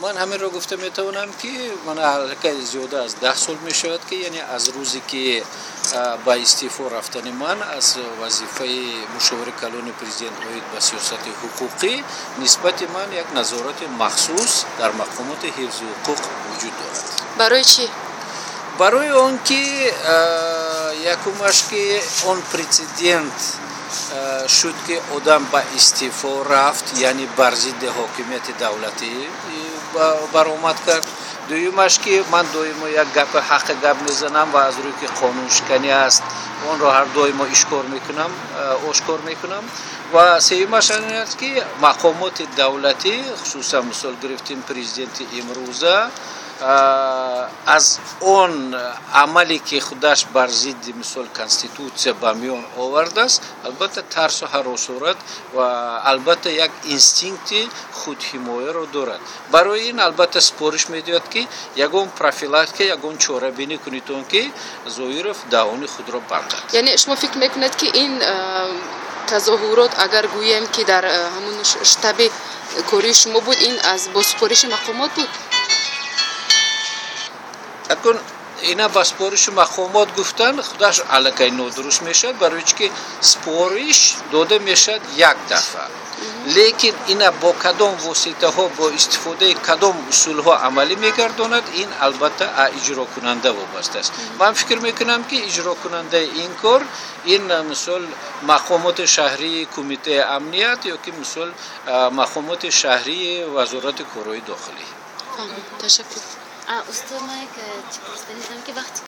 Ман ҳаминро гуфта метавонам, ки ман аллакай зиёда аз 10 сол мешавад, ки яъне аз рӯзе ки ба истеъфо рафтани ман аз вазифаи мушовири калони президент оид ба сиёсати ҳуқуқӣ, нисбати ман як назорати махсус дар мақомоти ҳифзи ҳуқуқ вуҷуд дорад. Барои чӣ? Барои он ки якумаш, ки он прецедент шуд, ки одам ба истеъфо рафт, яъне бар зидди ҳокимияти давлатӣ баромад кард. Дуюмаш, ки ман доимо як гапи ҳаққи гап мезанам ва аз рӯи ки қонуншиканӣ аст, онро ҳар доимо ишкор мекунам, ошкор мекунам. Ва сеюмаш он аст, ки мақомоти давлатӣ, хусусан мисол гирифтем президенти имрӯза, аз он амале ки худаш бар зидди мисол конститутсия ба миён овардааст, албатта тарсу ҳарос дорад ва албатта як инстинкти худҳимояро дорад. Барои ин албатта супориш медиҳад, ки ягон профилактика, ягон чорабинӣ кунед, он ки Зоиров даҳони худро бандад. Яъне шумо фикр мекунед, ки ин тазоҳурот, агар гӯем, ки дар ҳамун штаби кории шумо буд, ин аз бо супориши мақомот буд? Акун ина ба супориши мақомот гуфтан худаш аллакай нодуруст мешавад, барои чи ки супориш дода мешавад як дафъа, лекин ина бо кадом воситаҳо, бо истифодаи кадом усулҳо амалӣ мегардонад, ин албатта иҷрокунанда вобаста аст. Ман фикр мекунам, ки иҷрокунандаи ин кор ин мисол мақомоти шаҳрии кумитаи амният ё ки мисол мақомоти шаҳрии вазорати корҳои дохилӣ. Ташаккур. Устод, ман як чӣ пурсиданӣ дорам, ки вақте